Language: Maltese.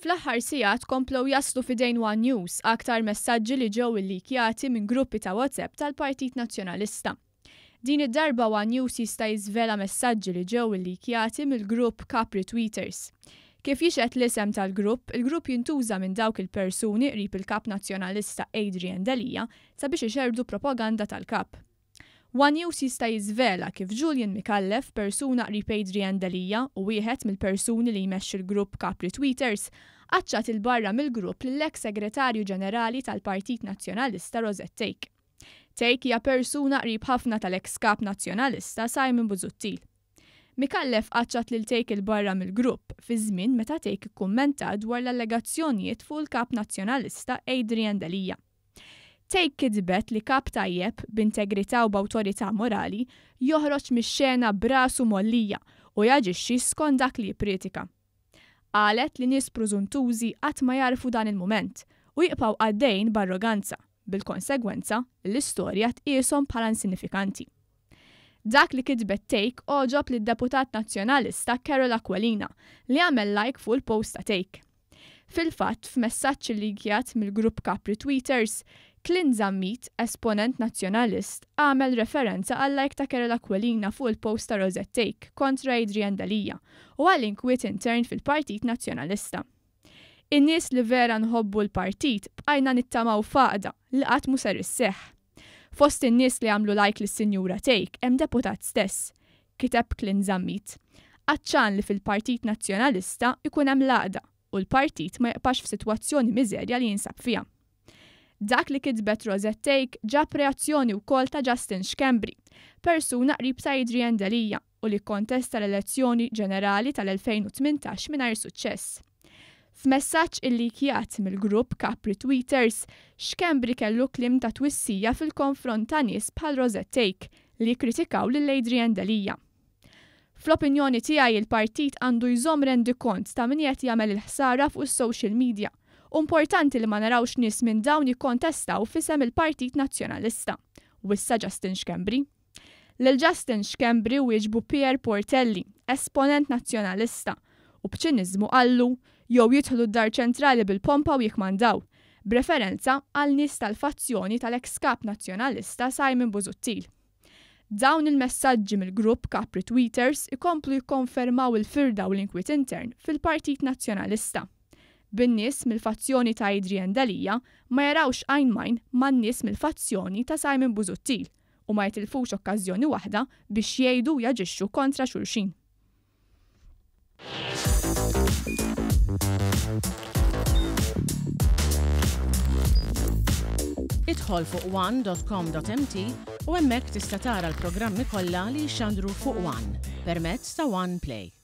Fl-aħħar sigħat komplew jaslu f'idejn one News aktar messaġġi li ġew illikjati minn gruppi ta' WhatsApp tal-Partit Nazzjonalista. Din id-darba one News jista' jiżvela messaġġi li ġew illikjati mill-grupp Capri Tweeters. Kif jixhed l-isem tal-grupp, il-grupp jintuża minn dawk il-persuni qrib il-Kap Nazzjonalista Adrian Delia sabiex ixerrdu propaganda tal-Kap. One News jista' jiżvela kif Julian Micallef, persuna qrib Adrian Delia u wieħed mill-persuni li jmexxi l-grupp Capri Tweeters, qaċċat 'il barra mill-grupp lill-eks Segretarju Ġenerali tal-Partit Nazzjonalista Rosette Thake. Thake hija persuna qrib ħafna tal-eks Kap Nazzjonalista Simon Busuttil. Micallef qaċċat lil Thake 'il barra mill-grupp fi żmien meta Thake ikkummentat dwar l-allegazzjonijiet fuq il-Kap Nazzjonalista Adrian Delia. Thake kitbet li kap tajjeb, b'integrità u b'awtorità morali, joħroġ mix-xena b'rasu mgħollija u jaġixxi skont dak li jippriedika. Qalet li nies prużuntużi qatt ma jagħrfu dan il-mument u jibqgħu għaddejjin b'arroganza, bil-konsegwenza li l-istorja tqieshom bħala insinifikanti. Dak li kitbet Thake għoġob lid-deputat Nazzjonalista Karol Aquilina li għamel like fuq il-post ta' Thake. Fil-fatt, f'messaġġ illikjat mill-grupp Capri Tweeters, Clint Zammit, esponent Nazzjonalist, għamel referenza għal-like ta' Karol Aquilina fuq il-post ta' Rosette Thake kontra Adrian Delia u għal inkwiet intern fil-Partit Nazzjonalista. In-nies li vera nħobbu l-partit bqajna nittamaw f'għaqda li qatt mhu ser isseħħ. Fost in-nies li għamlu like lis-Sinjura Thake hemm deputat stess, kiteb Clint Zammit. Għatxan li fil-Partit Nazzjonalista jkun hemm l-għaqda u l-partit ma jibqax f'sitwazzjoni miżerja li jinsab fiha. Dak li kitbet Rosette Thake ġab reazzjoni wkoll ta' Justin Schembri, persuna qrib ta' Adrian Delia u li kkontesta l-elezzjoni ġenerali tal-2018 mingħajr suċċess. F'messaġġ illikjat mill-grupp Capri Tweeters, Schembri kellu kliem ta' twissija fil-konfront ta' nies bħal Rosette Thake li jikkritikaw lil Adrian Delia. Fl-opinjoni tiegħi il-partit għandu jżomm rendikont ta' min qed jagħmel il-ħsara fuq is-social media u importanti li ma narawx nies minn dawn jikkontestaw f'isem il-Partit Nazzjonalista, wissa Justin Schembri. Lil Justin Schembri wieġbu Pierre Portelli, esponent Nazzjonalista, u b'ċiniżmu qallu jew jidħlu d-Dar Ċentrali bil-pompa u jikkmandaw, b'referenza għal nies tal-fazzjoni tal-eks Kap Nazzjonalista Simon Busuttil. Dawn il-messaġġi mill-grupp Capri Tweeters ikomplu jikkonfermaw il-firda u l-inkwiet intern fil-Partit Nazzjonalista. Bin-nies mill-fazzjoni ta' Adrian Delia ma jarawx għajn m'għajn man-nies mill-fazzjoni ta' Simon Busuttil u ma jitilfux okkażjoni waħda biex jgħidu u jaġixxu kontra xulxin. Idħol fuq one.com.mt u hemmhekk tista' tara l-programmi kollha li jixxandru fuq One permezz ta' One Play.